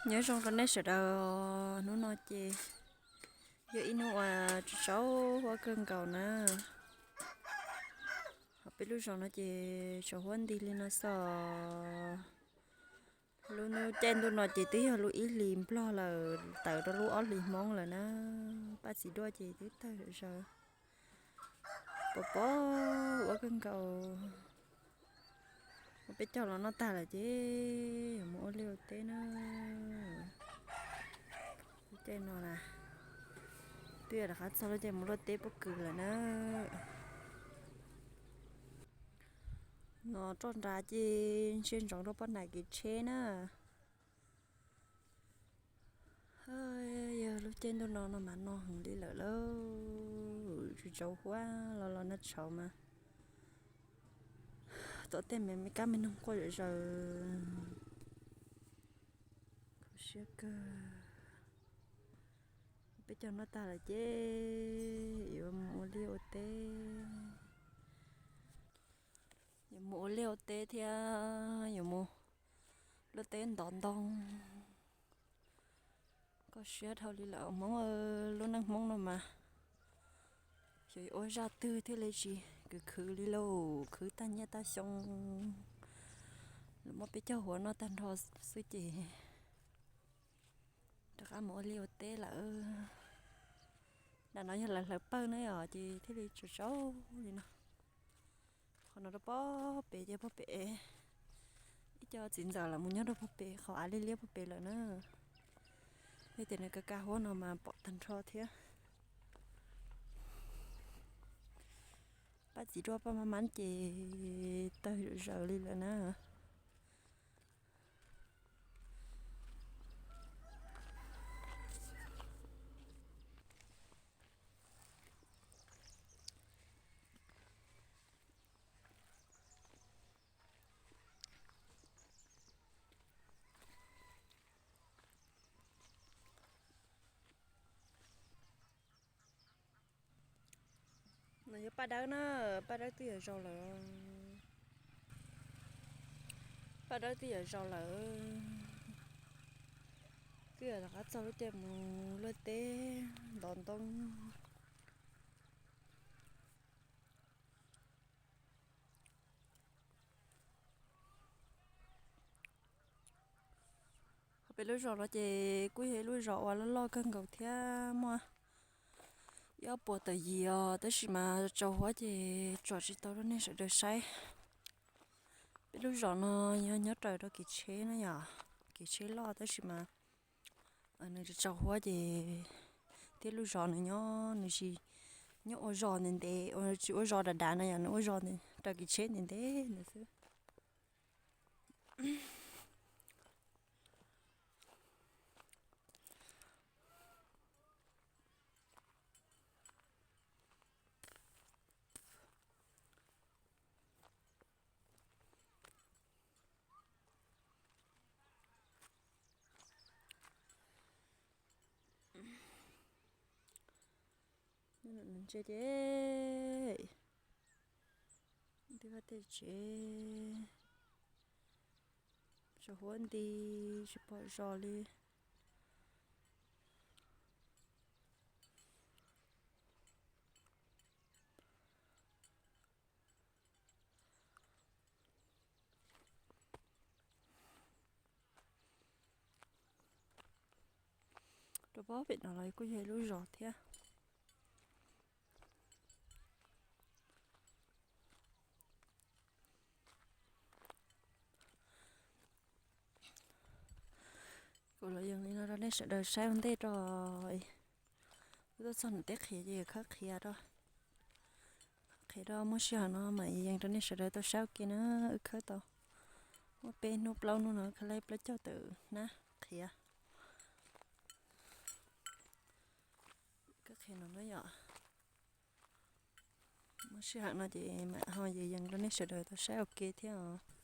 Nyob zoo rau nej sawv daws, hnub no ces yog ib hnub uas tsaus huab kawg nkaus na. Ho peb lub zos no ces tsaus huab nti li no xwb. Lub caij ntuj no ces twb yog lub ib hlis nplog lawm, tawm rau lub ob hlis hmoob lawm na. Paj txiv duaj ces twb tawg zom zaws, pos pos huab kawg nkaus. Peb caug los noj tag lawm ces yuav mus ua liaj ua teb na. Lub caij no na, twb yog rov qab txog lub caij mus luaj teb pob kws lawm na. No roj nrad ces ntsia ntsoov rau poj niam kev tsheb na. Yog lub caij ntuj no no mas no heev li lawm lauj, tsis tsaus huab los los nag tshauv mas. Tom tej me me kab me noog quaj zom zaws. Kho siab kawg. Peb caug noj tag lawm ces yuav mus ua liaj ua teb. Yuav mus ua liaj ua teb thiab yuav mus luaj teb ntov ntoo. Kho siab dhau li lawm Hmoob, lub neej Hmoob no mas xyov yuav ua zaj twg thiaj li tsis khwv khwv li lauj, khwv tag nyiaj tag xyoo. Lawv muab peb caug huab noj tag nrho xwb ces rov qab mus ua liaj ua teb lawm. Nram no yog lawv hlawv pawg na yom, ces thiaj li tsaus tsaus li no. Qhov no rau pob pem ces pob pem, ib co txiv ntxawm los mus nyob rau pob pem qhov av liab liab pob pem lawm na. Yog tias nws ka ka huab no mas pom tag nrho thiab. Paj txiv duaj paj mab mab ces tawg zom zaws li lawm na. No yog Paj Dawb na, Paj Dawb twb yuav zaus lawm. Paj Dawb twb yuav zaus lawm, twb yuav rov qab txog lub caij mus luaj teb ntov ntoo. Ho peb lub zos no ces kuj yog ib lub zos uas loj loj kawg nkaus thiab, muaj ib ob puas tawm yim os, tab sis mas tsaus huab ces tsom tsis tau rau nej sawv daws saib. Peb lub zos no yog nyob raws rau kev tsheb na yom, kev tsheb loj tab sis mas nws tsaus huab ces thiab lub zos nws nyob nws tsis nyob ua zos ntev ntev, tsis ua zos dav dav no yom, nws ua zos raws kev tsheb ntev ntev ntawd xwb. Ntse ces tej vaj tej tsev tsaus huab nti tsis pom zos li. Rau pob pem no los kuj yog ib lub zos thiab. Kuv los yees li no rau nej sawv daws saib ua ntej rau. Wb tuaj txog nram teb qhiav ces khawb qhiav rau. Qhiav rau muaj sij hawm no mam yees rau nej sawv daws tau saib ua ke na. Wb khawb tau muaj peb hnub plaub hnub no khawb laib plaub caug tawm hnab qhiav. Khawb qhiav no na yom. Muaj sij hawm no ces mam ho yees yees rau nej sawv daws tau saib ua ke thiab os.